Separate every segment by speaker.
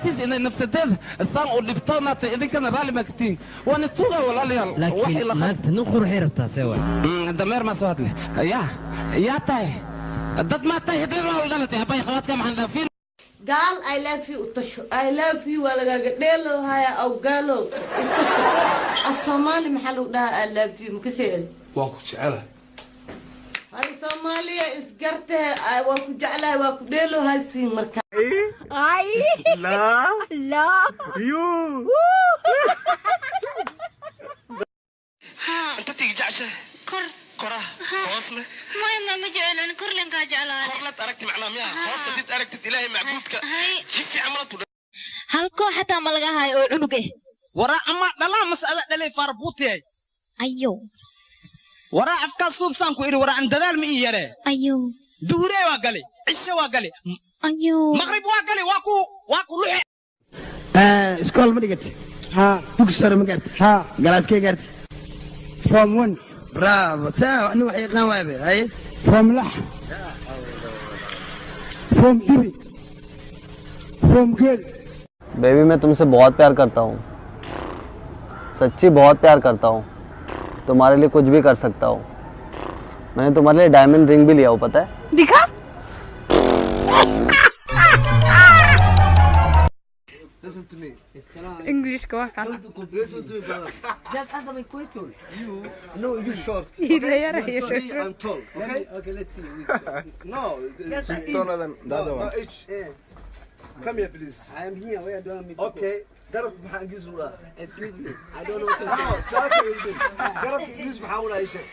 Speaker 1: Naagtiis inay nafsadeeda saan u dhibtoonaata idinkana raalli maa ka tihiin. Waana tuuga walaalayaal.
Speaker 2: Laakiin naagta nin qurxay rabtaa see waay.
Speaker 1: Dameer maa soo hadle. Yaa yaa tahay dad maa tahay hidrir maa dhalatay habay khawaadka maxaan dhaafin.
Speaker 3: Gaal I love you utasho I love you waa lagaaga dheelo haya aw gaalo utasho. Af Soomaali maxaa lagu dhahaa I love you makasee?
Speaker 4: Waan ku jecelahay.
Speaker 3: Hay Soomaaliya isgartee waa ku jeclahay waa ku dheelo haysiin marka.
Speaker 5: Ay
Speaker 4: love
Speaker 5: love
Speaker 4: you.
Speaker 1: Inta tigi jeceshahay
Speaker 6: kor
Speaker 1: koraha hoosne
Speaker 6: maya ma jeclan korlankaa jeclaan.
Speaker 1: Korlad aragti macnaa miyaa hoosta did aragtid ilaahay macbuudka si fiican mala tu.
Speaker 6: Hal koox xataa ma laga hayo oo cunug eh.
Speaker 7: Waraa ama dhalaa mas'ala dhalay faarbuutiyay.
Speaker 6: Ayo
Speaker 7: waraa afkaa suubsaan ku idhi waraa an dadaal ma ii yaree.
Speaker 6: Ayo
Speaker 7: duhuree waa gale, cishe waa gale,
Speaker 6: ayo
Speaker 7: maqrib waa gale, waa ku luxe.
Speaker 8: Iskool ma dhigatay? Dugsi sare ma gaartay? Galaaskee gaartay?
Speaker 9: Form 1.
Speaker 8: Bravo, saa nin wax yaqaan waabe. Haye.
Speaker 9: Form lax, form dibi, form geel.
Speaker 10: Baby मैं तुमसे बहुत प्यार करता हूँ, सच्ची बहुत प्यार करता हूँ, तुम्हारे लिए कुछ भी कर सकता हूँ। मैंने तुम्हारे लिए डायमंड रिंग भी लिया हो, पता है?
Speaker 5: दिखा।
Speaker 4: Listen to me.
Speaker 5: English ka waa kaas.
Speaker 4: Listen to me, brother.
Speaker 8: Just answer my question.
Speaker 4: You no, you short.
Speaker 5: Ila yara
Speaker 4: Okay?
Speaker 5: iyo
Speaker 4: Me,
Speaker 5: short.
Speaker 4: I'm tall. Okay?
Speaker 8: Okay, let's see.
Speaker 4: No,
Speaker 8: She's
Speaker 4: taller than the other one. No, H. Come here, please.
Speaker 8: I am here. Where do I meet?
Speaker 4: Okay. Garab maxaa Ingiriis u dhahaa?
Speaker 8: Excuse me. I don't know what you're
Speaker 4: No,
Speaker 8: saying.
Speaker 4: su'aasha weydiin. Garabka Ingiriis maxaa u dhahaa ii sheeg.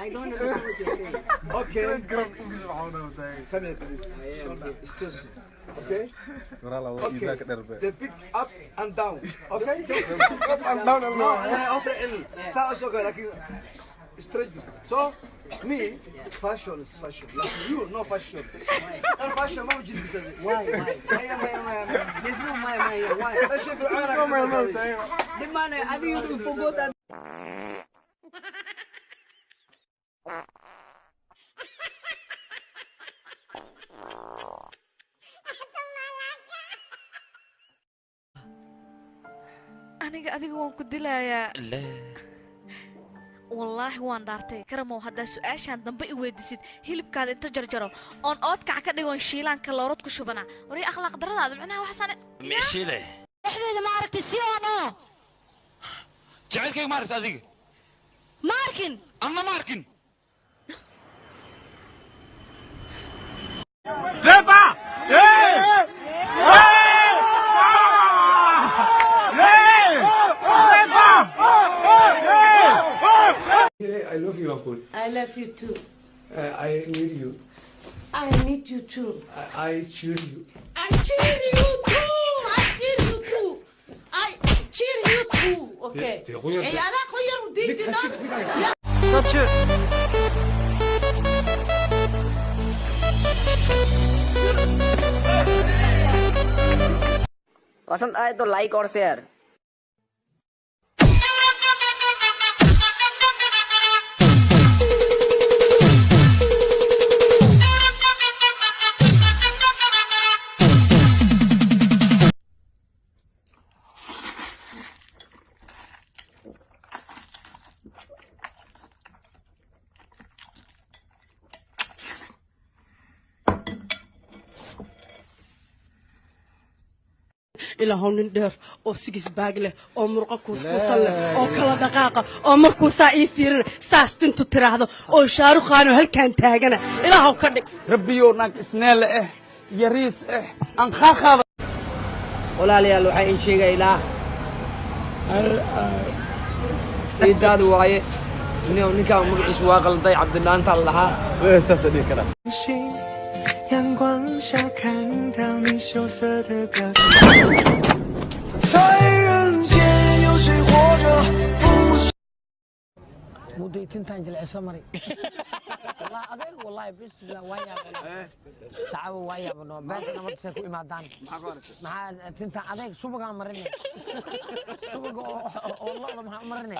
Speaker 8: I don't understand what you're saying.
Speaker 4: Okay. Garab Ingiriis maxaa u dhahaa? Come here, please. Istosi. Okay? Okay. The big up and down. Okay? Up and down. No, I also saa usoo kale laakiin straight. So me, fashion is fashion. Like you, no fashion. No fashion, ma jidka.
Speaker 8: Why? Why?
Speaker 4: Maya, maya, maya, maya.
Speaker 8: There's no my my. Why?
Speaker 4: Fashion fircaana.
Speaker 8: The man, I think you forgot that.
Speaker 6: Aniga adiga waan ku dilayaa. Wallaahi waan dhaartay karamow haddaa su-aashaan dambe i weydiisid hilibkaada inta jarjaro oon oodkac ka dhigoon shiilaanka loorad ku shubanaa waray akhlaaq daradaada macnaha waxaasaan
Speaker 1: mishile
Speaker 11: dhexdeeda ma aragtay si oo no.
Speaker 1: Jacaylkayga ma aragta adiga?
Speaker 11: Ma arkin.
Speaker 1: Anna ma arkin.
Speaker 7: Trepa!
Speaker 4: I love you, uncle.
Speaker 3: I love you too.
Speaker 4: I need you.
Speaker 3: I need you too.
Speaker 4: I cheer you.
Speaker 3: I cheer you too. I cheer you too. I cheer you too. Okay. Ciyaaraha ku yar diidina.
Speaker 12: पसंद आए तो like और share.
Speaker 13: Ilaahow nin dheer oo sigis baag leh oo murqo kuuskuusan leh oo kala dhaqaaqa oo markuu saa ii fiirina saas tintu tiraahdo oo shaaruqaanoo halkaan taagana ilaahow ka dhig.
Speaker 7: Rabbiyow naag isneele eh yariis eh aan qaaqaada.
Speaker 12: Walaalayaal waxaa in sheegaynaa ciidaadu waaye ninkaan magaciisu waa qalday cabdinaanta la dhahaa.
Speaker 4: Saas dhihi karaa.
Speaker 14: 阳光下看到你羞涩的表情。在人间有谁活着不是？
Speaker 15: Mudday tintaan jilciso mari. Wallahi adeeg, wallahi bismillah waa yaabano. Tacabo waa yaabano. Beesha nabadsa ku imaadaan. Maxaa tintaan adeeg subagaan marinay. Subaga oo lo'da maxaa u marinay?